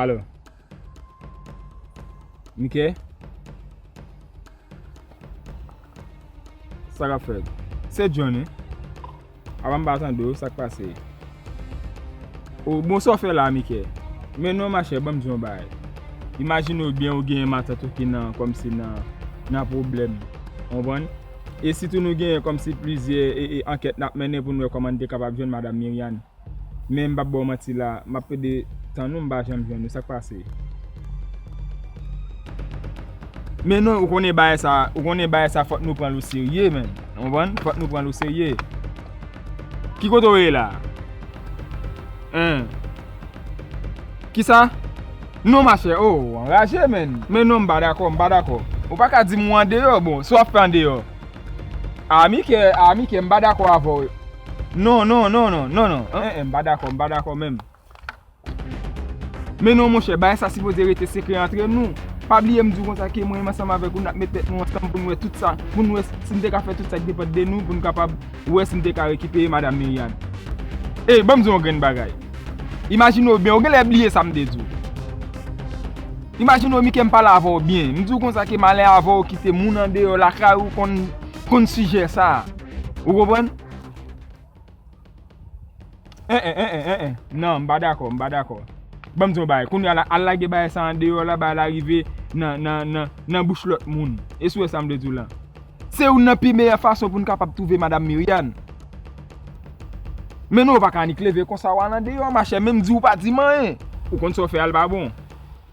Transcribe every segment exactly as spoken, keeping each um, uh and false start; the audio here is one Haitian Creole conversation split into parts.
Alo. Mike? Sa k ap fèt? Se John, wi. Apa m pa tande w, sa k pase? O, bon, sa w fè la, Mike? Men non, machè, ban m di w yon bagay. Imajine w byen ou genyen matant ou ki nan, kòmsi nan, nan pwoblèm. Ou konprann? E sitou nou genyen kòmsi plizyè, e, e, ankèt n ap mennen pou n wè kòman n te kapab jwenn madanm Miriane. Men m p ap ba w manti la, m ap plede tann ou, m pa janm jwenn ou. Sa k pase? Men non, ou konnen bagay sa, ou konnen bagay sa fòk nou pran l o serye, menn. Ou konprann? Fòk nou pran l o serye. Ki kote w ye la? Hein? Kisa? Non, machè, o, w anraje, menn. Men non, m pa dakò, m pa dakò. Ou pa ka di m ou andeyò, bon, sa w ap fè andeyò? A, Mike, a, Mike, m pa dakò avè w. Non, non, non, non, non, non. Hein, hein, m pa dakò, m pa dakò menm. Men non, monchè, bagay sa sipoze rete sekrè antre nou. Pa bliye m di w konsa ke mwen menm ansanm avèk ou, n ap met tèt nou ansanm pou n wè tout sa, pou n wè si n te ka fè tout sa k depann de nou, pou n kapab wè si n te ka rekipere madanm Miriane. Ey, ban m di w yon grenn bagay. Imajine w byen, ou genlè bliye sa m te di w. Imajine w, Mike, m pale avè w byen. M di w konsa ke m ale avè w kite moun andeyò lakay ou konn, konn sijè sa a. Ou konprann? En, en, en, en, en, en. Non, m pa dakò, m pa dakò. Ban m di w yon bagay. Kounye a la, al lage bagay sa andeyò la, bagay la rive nan, nan, nan, nan bouch lòt moun. E si w wè sa m vle di w la? Se youn nan pi meyè fason pou n kapab twouve madanm Miriane. Men non, ou pa ka annik leve konsa w al andeyò, machè, menm di w pa di m anyen. Ou konn sa w fè a l pa bon.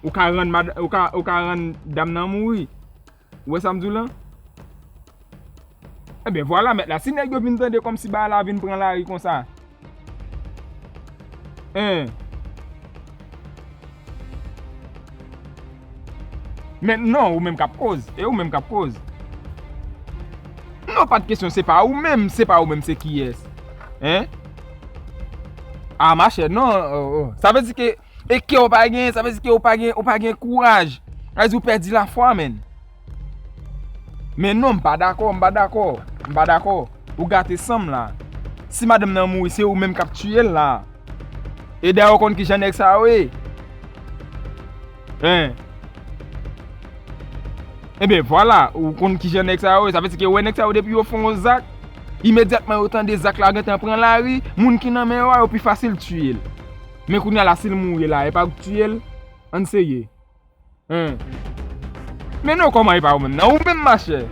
Ou ka rann mad-, ou ka, ou ka rann dam nan mouri. Ou wè sa m di w lan? Ebyen, vwala, mèt la. Si nèg yo vin tande kòmsi bagay la vin pran lari konsa. Hein. Men non, ou menm k ap koz. E ou menm k ap koz. Non, pa t kesyon, se pa ou menm, se pa ou menm, se kiyès? Hein? A, machè, non, o, o. Sa vle di ke E kè w pa gen, sa vle di ke w pa gen, w pa gen kouraj. Sa vle di w pèdi lafwa, menn. Men non, m pa dakò, m pa dakò, m pa dakò. Ou gate san m la. Si madanm nan mouri, se ou menm k ap tiye l la. E dayè, ou konn kijan nèg sa yo ye. Hein. Ebyen, vwala, ou konn kijan nèg sa yo ye. Sa vle di ke ou wè nèg sa yo, depi yo fè yon zak, imedyatman yo tande zak la gentan pran lari, moun ki nan men yo a, yo pi fasil tiye l. Men kounye a la, si l mouri la, e pa ou k tiye l? Ann serye. Hein. Men non, kòman e pa ou menm nan? Ou menm, machè.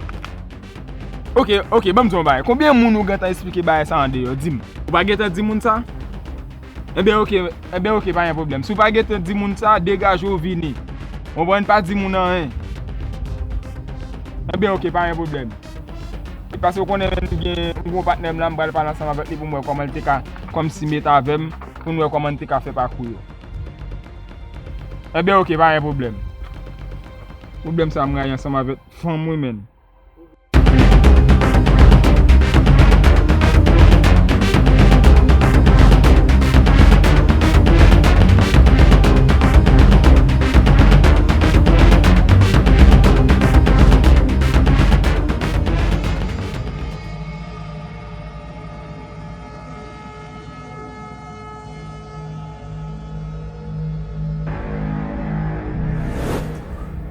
Oke, oke, ban m di w yon bagay. Konbyen moun ou gentan esplike bagay sa andeyò? Di m. Ou pa gentan di moun sa? Enben, oke, enben, oke, pa gen pwoblèm. Si w pa gentan di moun sa, degaje w vini. Ou konprann? Pa di moun anyen. Enben, oke, pa gen pwoblèm. E paske w konnen, menm gen yon patnè m la, m pral pale ansanm avèk li pou m wè kòman l te ka, kòmsi met avè m, pou n wè kòman n te ka fè pakou yo. Enben, oke, pa gen pwoblèm. Pwoblèm sa, m rayi ansanm avèk fanm, wi, menn.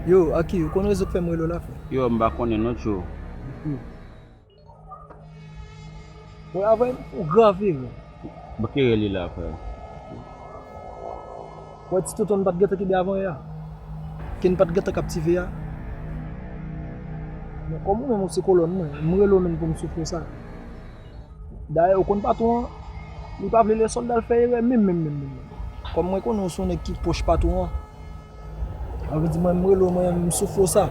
Yo, Aki, ou konn rezon k fè m rele w la, frè? Yo, m pa konnen non, Tjo. Yo. Mwen avè yon grav erè. Bon, ki erè li la, frè? Wè, ti tonton n pa t gentan kenbe avan yè a. Ke n pa t gentan kaptive a. Men kòm ou menm ou se kolòn mwen, m rele w menm pou m soufle w sa. Dayè, ou konn patwon an, li pa vle lè sòlda l fè erè, menm, menm, menm, menm, menm. Kòm mwen konnen w se yon nèg ki pwòch patwon an, sa vle di mwen, m rele w, mwen, m soufle w sa.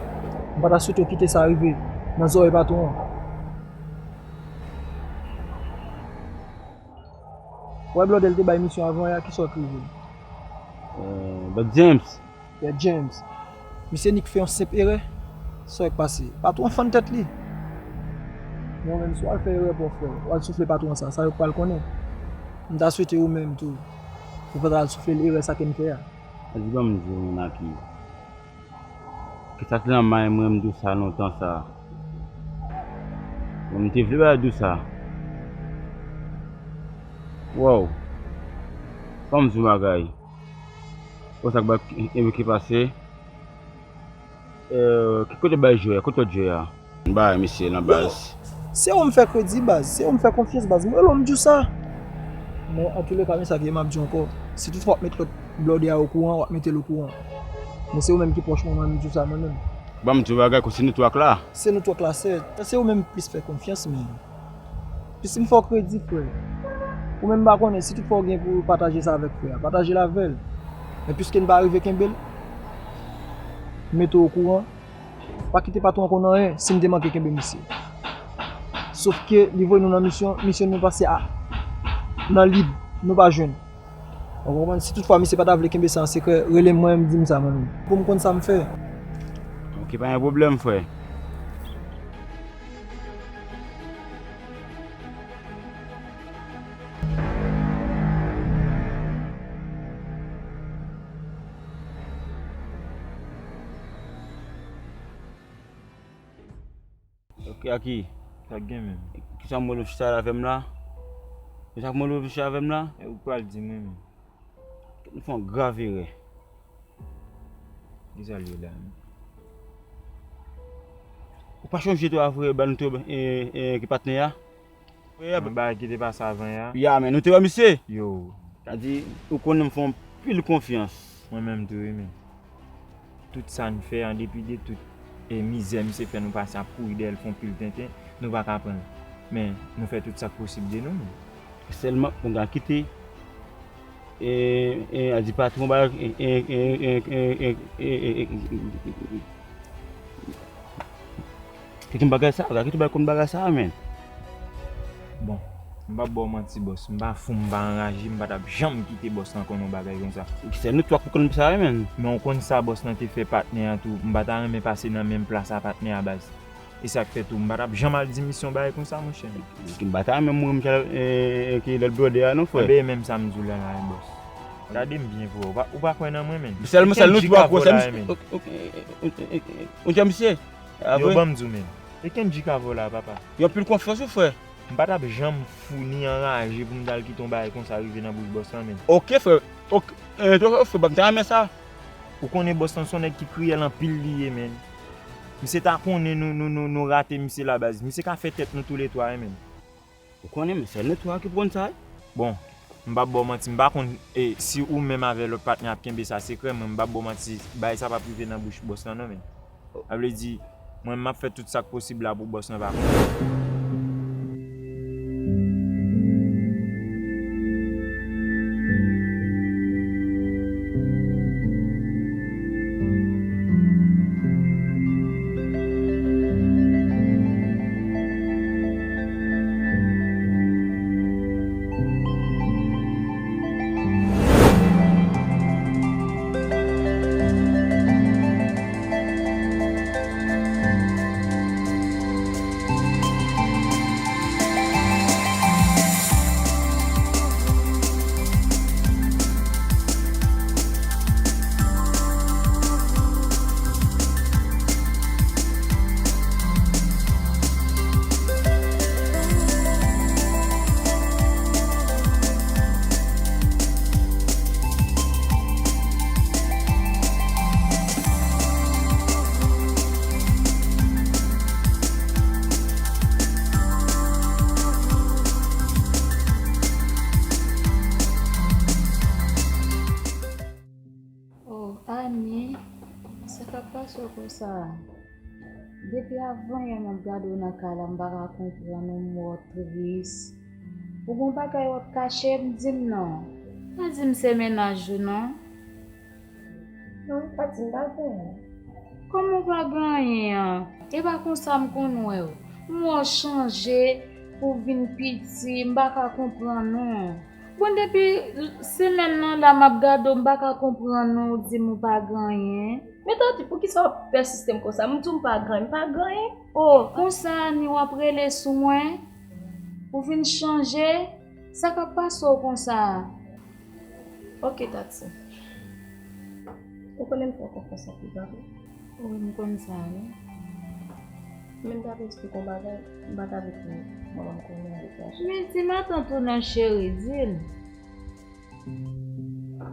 M pa ta swete w kite sa rive nan zòrèy patwon an. Wè blòdè l te bay misyon avan yè a, kisa w t rive? Euh, Bad James. Yeah, James. Misye nik fè yon senp erè. Sa w k pase? Patwon fann tèt li. Men ou menm, si w al fè erè pa w, frè, w al soufle patwon sa, sa yo k pral konnen. M ta swete ou menm tou, ou pa t al soufle l erè sa ke n fè a. Sa di ban m di w, Naki. Kisa k nan may mwen, m di w sa lontan sa. Bon, m te vle bay di w sa. Wow. Ban m di w bagay. Konsa k ba, e, e, ki pase? Eh, ki kote bay jwe a? Kote jwe a? Bay misye nan baz. Se ou m fè kredi, baz. Se ou m fè konfyans, baz. Mwen, lè w m di w sa. Men, antouleka, men sa ke m ap di w ankò. Si toutfwa w ap met lòt blòdè a okouran, w ap mete l okouran. Men se ou menm ki pwòch mwen, mwen, m di w sa, mwen menm. Ban m di w bagay, konsi nou twòk la. Se nou twòk la, sè. Se ou menm m plis fè konfyans, men. Piske m fè w kredi, frè. Ou menm m pa konnen, si toutfwa w gen pou pataje sa avèk frè a, pataje l avè l. Men piske n pa rive kenbe l, m mete w okouran. Pa kite patwon an konn anyen si m te manke kenbe misye. Sof ke li voye nou nan misyon, misyon nou pase a, nan lib, nou pa jwenn. Ou konprann? Si toutfwa misye pa ta vle kenbe sa an sekrè, rele m, mwen menm, di m sa mwen menm. Pou m konn sa m fè. Ok, pa gen pwoblèm, frè. Ok, Aki. Sa k gen menm? Kisa m wè nou fè avè m la? Kisa m wè nou fè avè m la? E ou pral di mwen menm. Nou fè yon grav erè. Kisa l ye la menm? Ou pa chonje tou a frè, ban nou tou, e, e, ki patnè a? Yon bagay ki te pase avan yè a. Ya, men nou te wè misye? Yo. Sa di, ou konnen m fè yon pil konfyans. Mwen menm tou, wi, men. Tout sa n fè, an depi de tout, e, mizè misye fè nou pase ap kouri dèyè l, fè yon pil tenten, nou pa ka pran l. Men, nou fè tout sa k posib de nou, men. Sèlman, mwen ka kite, e, e, a di patwon ba, e, e, Kite bagay sa, kite bagay konn bagay sa, men. Bon, m p ap ba w manti, bòs. M pa fou, m pa anraje, m pa t ap janm kite bòs lan konn yon bagay konsa. Sèl nou twòk pou konn sa, men. Men w konn sa bòs lan te fè patnè a tou. M pa ta renmen pase nan menm plas a patnè a, baz. E sa k fè tou, m pa t ap janm al di misye yon bagay konsa, monchè. M pa ta renmen mouri, m t al, e, e, ki lòt blòdè a, non, frè. Enben, e menm sa m di w la, la, bòs. Gade m byen, frè. Ou pa, ou pa kwè nan mwen, men. Sèl, sèl nou twòk, frè, sèl misye. Ou tchè misye? Yo, ban m di w, men. E Kendrick avè w la, papa. Yon pil konfyans wi, frè. M pa t ap janm fou ni anraje pou m t al kite yon bagay konsa rive nan bouch bòs lan, men. Ok, frè. Ok, e, frè, ban m ta renmen sa. Ou konnen bòs lan se yon nèg ki kriyèl anpil li ye, men. Misye ta konnen nou, nou, nou, nou rate misye la, baz. Misye ka fè tèt nou toulètwa, wi, men. Ou konnen, men, sèl nou twa ki pou konn sa, wi. Bon, m p ap ba w manti, m pa konn, e, si ou menm avè lòt patnè ap kenbe sa sekrè, men m p ap ba w manti, bagay sa p ap rive nan bouch bòs lan, non, men. Sa vle di, mwen, m ap fè tout sa k posib la pou bòs lan pa konnen. Oh, Annie, sa k ap pase w konsa a? Depi avanyè m ap gade w nan kay la, m pa ka konprann ou, m wè w tris. Ou gon bagay w ap kache m, di m non. Pa di m se mennaj ou non. Non, pa di m pa gen anyen. Kòman w pa gen anyen an? E pa konsa m konn wè w. M wè w chanje, ou vin piti, m pa ka konprann non. Bon, depi semèn nan la m ap gade w, m pa ka konprann non, ou di m ou pa gen anyen. Men Tati, poukisa w ap pèsiste m konsa? M di w m pa gen anyen, m pa gen anyen. Oh, konsa Annie w ap rele sou mwen? Ou vin chanje? Sa k ap pase w konsa a? Ok, Tati. Ou konnen m fè w konfyans anpil, pa vre? Wi, m konn sa, wi. Men m ta vle eksplike w yon bagay, m pa ta vle pou manman m konnen avèk Rachel. Men di matant ou non, cheri, di l.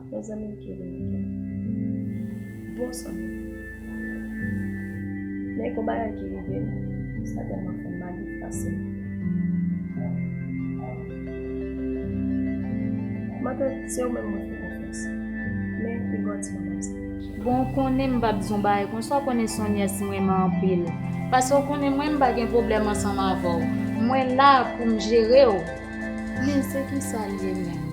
Mezanmi, m kenbe m kenbe. Sonny. Men gon bagay ki rive m, sa tèlman fè m mal, li frase m. Matant, se ou menm mwen fè konfyans. Men, li gòti manman sa. Bon, ou konnen m p ap di yon bagay konsa, ou konnen Sonny renmen mwen anpil. Paske ou konnen mwen, m pa gen pwoblèm ansanm avè w. Mwen la pou m jere w. Men se kisa l ye menm?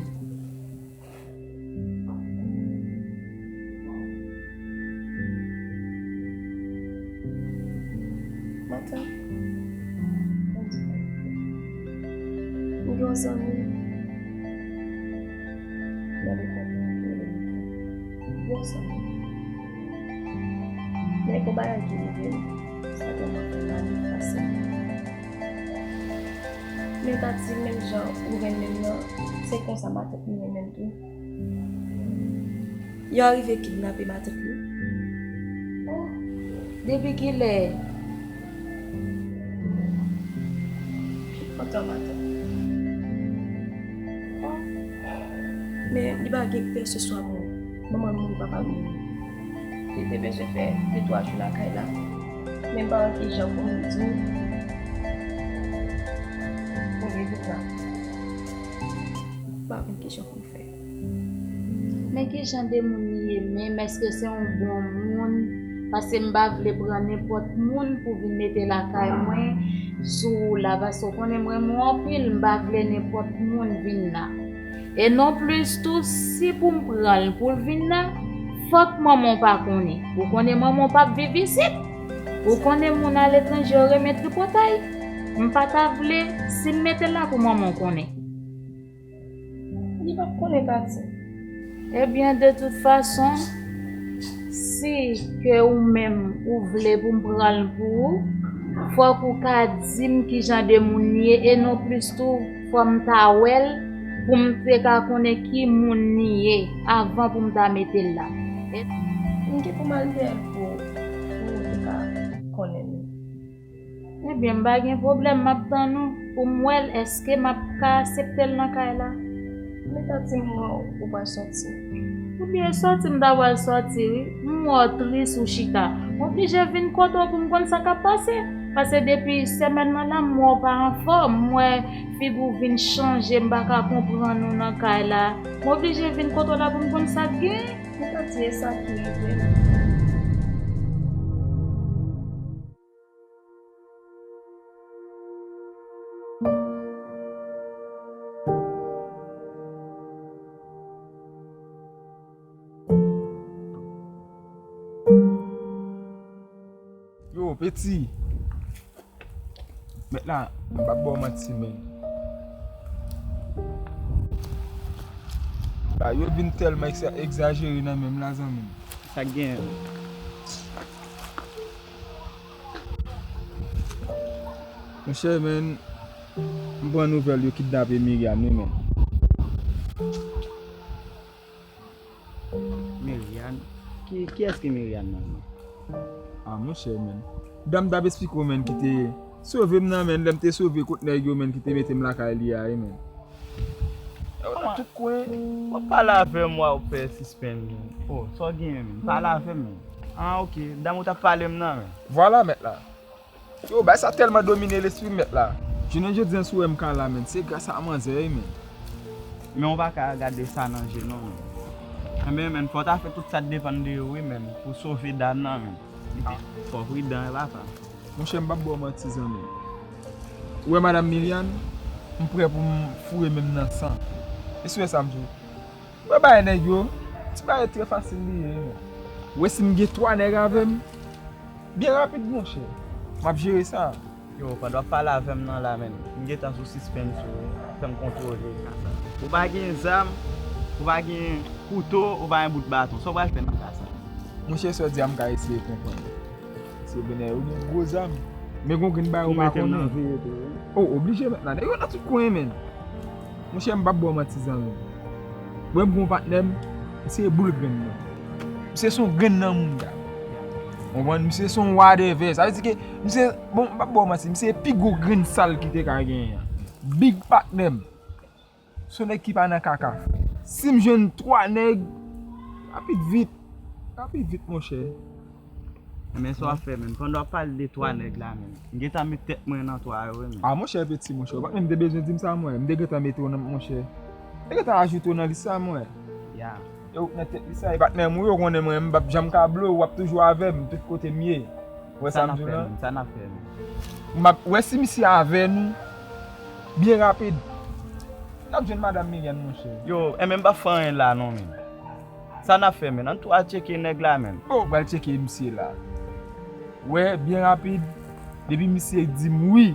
Matant, m gen yon zanmi, nan lekòl la, ki rele Mika. Bon zanmi. Men gon bagay ki rive m, sa tèlman fè m mal, li frase m. Men Tati, menm jan ou renmen m nan, se konsa matant li renmen m tou. Yo arive kidnape matant li. Oh, depi kilè? Antan matant. Oh, men li pa gen pè se swa mwen. Manman l mouri, papa l mouri. Li te bezwen fè de twa jou lakay la. Men m pa wè kijan pou m di w pou li vin la. M pa konn kijan pou m fè. Men ki jan de moun li ye menm? Èske se yon bon moun? Paske m pa vle pran nenpòt moun pou vin mete lakay mwen sou ou la. Paske w konnen m renmen w anpil, m pa vle nenpòt moun vin la. E nonplis tou, si pou m pran l pou l vin la, fòk manman w pa konnen. Ou konnen manman w p ap viv isit. Ou konnen moun aletranje yo renmen tripotay. M pa ta vle, si m mete l la pou manman w konnen. Li p ap konnen, Tati. Ebyen, de tout fason, si ke ou menm ou vle pou m pran l pou ou, fòk ou ka di m ki jan de moun li ye, e nonplis tou, fò m ta wè l pou m te ka konnen ki moun li ye avan pou m ta mete l la. E m gen pou m al wè l pou, pou nou te ka konnen li. Ebyen, m pa gen pwoblèm, m ap tann ou pou m wè l, èske m ap ka aksepte l nan kay la. Men Tati, m wè w, ou pral sòti. Ebyen, sòti m ta pral sòti, wi. M wè w tris ou chita. M oblije vin kote w pou m konn sa k ap pase. Paske depi semèn nan la, m wè w pa anfòm. M wè figi w vin chanje, m pa ka konprann ou nan kay la. M oblije vin kote w la pou m konn sa k genyen. Men Tati, e sa ki rive m. Yo, Peti. Mèt la, m p ap ba w manti, men. Bagay yo vin tèlman egza-, egzajere nan men m la, zanmi m. Sa k genyen? Monchè, men, m pran nouvèl yo kidnape Miriam, wi, men. Miriam? Ki, kiyès ki Miriam nan, men? Ah, monchè, men. Dam t ap esplike w, men, ki te sove m nan, men, lè m te sove kot nèg yo, men, ki te mete m lakay li a, wi, men. Yo nan tout kwen. W ap pale avè m, w ap fè sispann. Oh, sa w genyen, men? Pale avè m, men. Ah, ok. Dam ou t ap pale m nan, men. Vwala, mèt la. Yo, bagay sa tèlman domine lespri m, mèt la. Jounen jodi a, si w wè m ka la, men, se gras a manzè, wi, men. Men w pa ka gade sa nan je, non, men. Enben, men, fò w ta fè tout sa k depann de ou, wi, men, pou sove dam nan, men. Li te fò pridan, wi, papa. Monchè, m p ap ba w manti, zanmi m. Ou wè madanm Miliann, m prè pou m foure men m nan san. Èske w wè sa m di w? Ou wè bagay nèg yo, ti bagay trè fasil li ye, men. Ou wè si m gen twa nèg avè m, byen rapid, monchè. M ap jere sa. Yo, pandan w ap pale avè m nan la, men, m gentan sou sispann ou, fè m kontwole ka sa. Ou pa gen zam, ou pa gen kouto, ou pa gen bout baton. Sa w pral fè nan ka sa? Monchè, sa w di a, m ka eseye konprann. Se benè yo gen gwo zam. Men gon grenn bagay ou pa konnen. Ou mete m nan veye tou, wi. Oh, oblije mèt la. Nèg yo nan tout kwen, men. Monchè, m p ap ba w manti, zanmi m. Mwen, m gon patnè m, misye boul grenn nan. Misye se yon grenn nan moun, gad. Konprann? Misye se yon wadèvè. Sa vle di ke misye, bon, m p ap ba w manti, misye pi gwo grenn sal ki te ka genyen an. Big patnè m. Se yon nèg ki pa nan kaka. Si m jwenn twa nèg, rapid vit. Ka pi vit, monchè. Men sa w ap fè, menm. Pandan w ap pale de twa nèg la, menm. M gentan met tèt mwen nan twa yo, wi, menm. A, monchè, piti, monchè. Ou pa t menm te bezwen di m sa, mwen. M te gentan mete w nan, monchè. M te gentan ajoute w nan lis sa, mwen. Ya. E ou k nan tèt lis sa, e patnè m ou yo konnen mwen, m p ap janm ka blow, w ap toujou avè m, tout kote m ye. Wè sa m di w la? Sa n ap fè, menm? Sa n ap fè, menm? M ap wè si misye avè nou byen rapid. N ap jwenn madanm Miriam, monchè. Yo, e menm pa fè anyen la, non, menm. Sa n ap fè, menm? Ann tou al tcheke nèg la, menm. Bon, m pral tcheke misye la. Wè, byen rapid. Depi misye di m wi,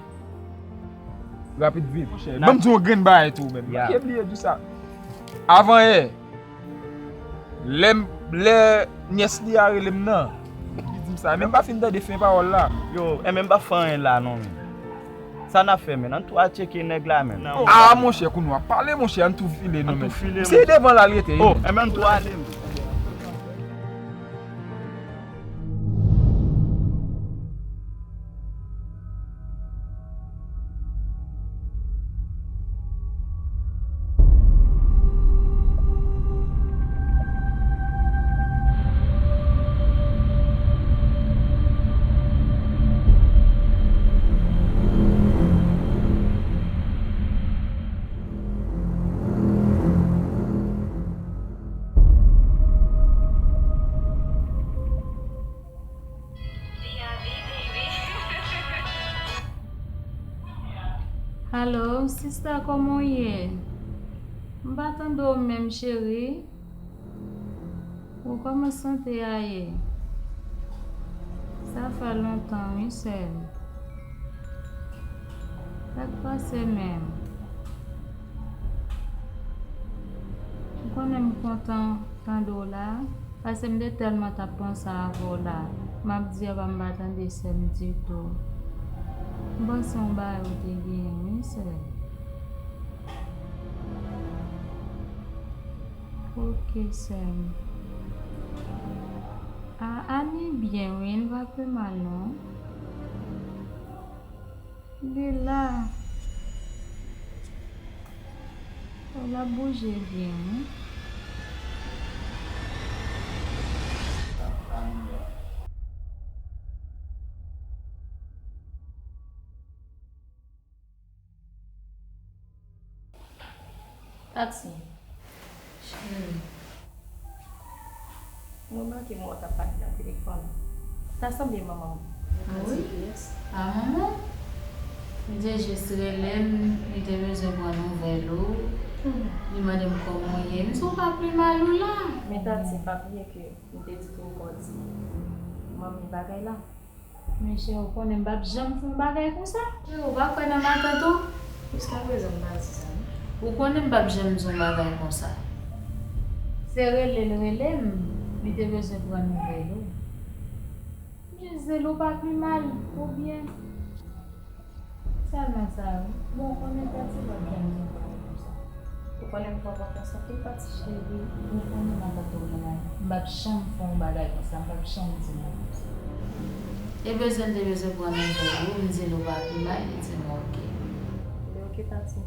rapid vit. Monchè, ban m di yon grenn bagay tou, menm. Ya. Pake bliye di sa. Avan yè, lè m, lè nyès li a rele m nan, li di m sa. Men m pa fin tande fen pawòl la. Yo, e menm pa fè anyen la, non, menm. Sa n ap fè, menm? Ann tou al tcheke nèg la, menm. A, monchè, kounye w ap pale, monchè, ann tou file, non, menm. Ann tou file, monchè. Se devan l al rete. O, e menm tou ale, menm. Alo, sista, kòman w ye? M pa tande w menm, cheri. Ou, kòman sante a ye? Sa fè lontan, wi, sè m. Sa k pase menm? Ou konnen m kontan tande w la, paske m te tèlman t ap panse avè w la. M ap di apa m pa tande sè m ditou. M panse yon bagay ou te genyen, wi, sè m. Ok, sè m. A, Ani byen, wi, li pa pi mal, non. Li la. L ap bouje byen, wi. Tati. Cheri. Mwen manke mwen wè w t ap pale nan telefòn. Ta sanble manman m. A wi? A, manman? M te jis rele m, li te bezwen pran nouvèl ou. Hmm. Li mande m kòman w ye. M di w pa pi mal ou la. Men Tati, pa bliye ke m te di pou w kò di manmi bagay la. Men cheri, ou konnen m p ap janm fè yon bagay konsa. Cheri, ou pa kwè nan matant ou? Jiskaprezan m pa di sa, non. Ou konnen m p ap janm di yon bagay konsa. Se rele l rele m, li te bezwen pran nouvèl ou. M jis di l ou pa pi mal, ou byen. Sèlman sa, wi. Bon, ou konnen Tati p ap janm di yon bagay konsa. Ou konnen m fè w konfyans anpil, Tati. Cheri, ou konnen m ap tann ou la. M p ap janm fè yon bagay konsa, m p ap janm di non konsa. E bezwen, te bezwen pran nouvèl ou, m di l ou pa pi mal, li di m ok. Li ok, Tati.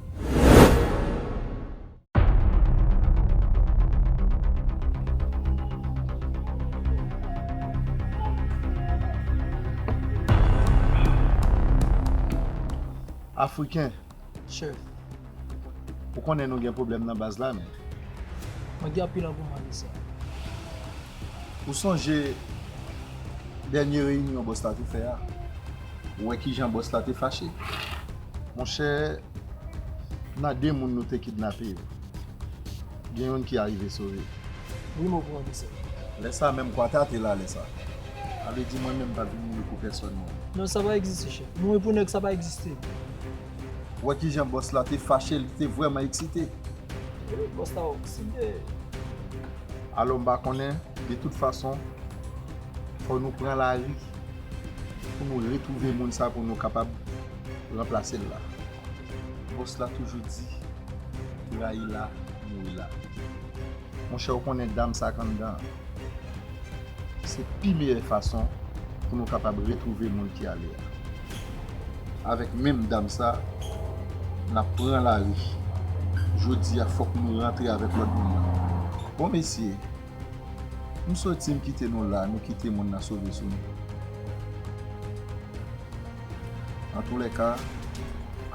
Afriken. Chef. Ou konnen nou gen pwoblèm nan baz la, men. Mwen gen anpil agiman de sa. Ou sonje dènye reyinyon bòs la te fè a? Ou wè kijan bòs la te fache? Monchè, nan de moun nou te kidnape yo, gen youn ki arive sove. Wi, m okouran de sa. Lè sa menm, kwa ta te la lè sa. Sa vle di mwen menm m pa t vin mouri pou pèsòn, mwen. Non, sa pa egziste, chef. Mouri pou nèg, sa pa egziste. Ou wè kijan bòs la te fache, li te vrèman eksite. Wi, bòs la okside. Alò, m pa konnen, de tout fason, fò nou pran lari pou nou retwouve moun sa, pou nou kapab ranplase l la. Bòs la toujou di, trayi la, mouri la. Monchè, ou konnen dam sa k anndan an. Se pi meyè fason pou nou kapab retwouve moun ki ale a. Avèk menm dam sa, n ap pran lari. Jodi a, fòk nou rantre avèk lòt moun nan. Bon, mesye, M soti, m kite nou la, nou kite moun nan sove sou nou. Antoulèka,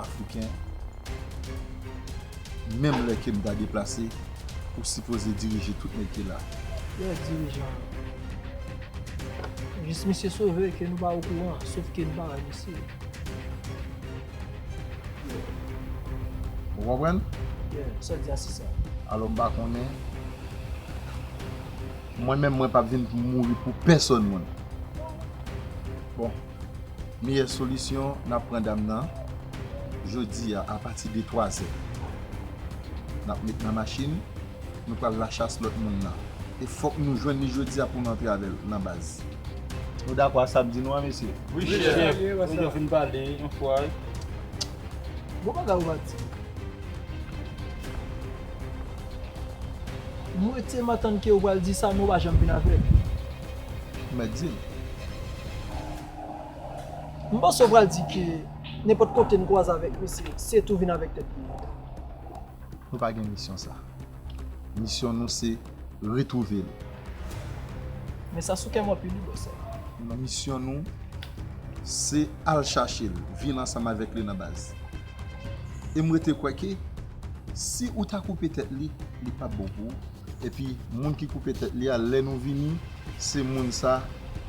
Afriken, menm lè ke m ta deplase, ou sipoze dirije tout nèg ki la. Yes, dirijan. Jis misye sove ke nou pa okouran, sof ke nou pa wè misye. Ou konprann? Yeah, sa w di a se sa. Alò, m pa konnen. Mwen menm, mwen p ap vin pou mouri pou pèsonn moun. Bon, meyè solisyon, n ap pran dam nan jodi a, apati de twazè. N ap met nan machin, nou pral lachas lòt moun nan. E fòk nou jwenn li jodi a pou nou antre avè l nan baz. Nou dakò a sa m di nou an, mesye? Wi, chèf. Wi, nou fin pale yon fwa. Bon bagay ou pa di. Mwen te m atann ke ou pral di sa, men ou pa janm vin avè l. Mèt di l. M panse ou pral di ke nenpòt kote n kwaze avèk misye, se tou vin avèk tèt li. Nou pa gen misyon sa. Misyon nou se retwouve l. Men sa sou kè m anpil wi, bòs. Non, misyon nou se al chache l, vin ansanm avèk li nan baz. E m rete kwè ke si ou ta koupe tèt li, li p ap bon pou ou. Epi moun ki koupe tèt li a, lè nou vini, se moun sa,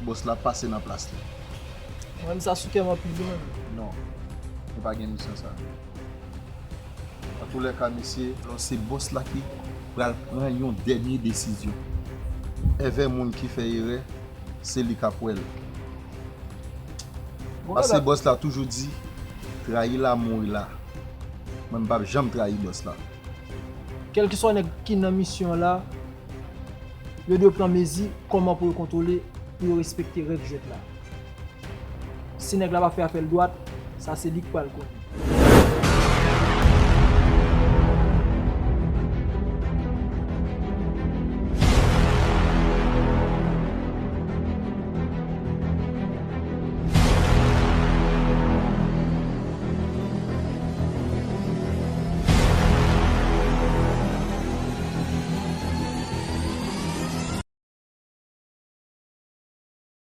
bòs la pase nan plas li. Mwen menm sa sou kè m anpil wi, mwen. Non, nou pa gen misyon sa. Antoulèka, mesye, alò se bòs la ki pral pran yon dènye desizyon. Èvè moun ki fè erè, se li k ap wè l. Paske bòs la toujou di, trayi la, mouri la. Mwen, m p ap janm trayi bòs la. Kèlkeswa nèg ki nan misyon la, yo dwe pran mezi kòman pou yo kontwole, pou yo respekte règ jwèt la. Si nèg la pa fè afè l dwat, sa se li k pral konnen.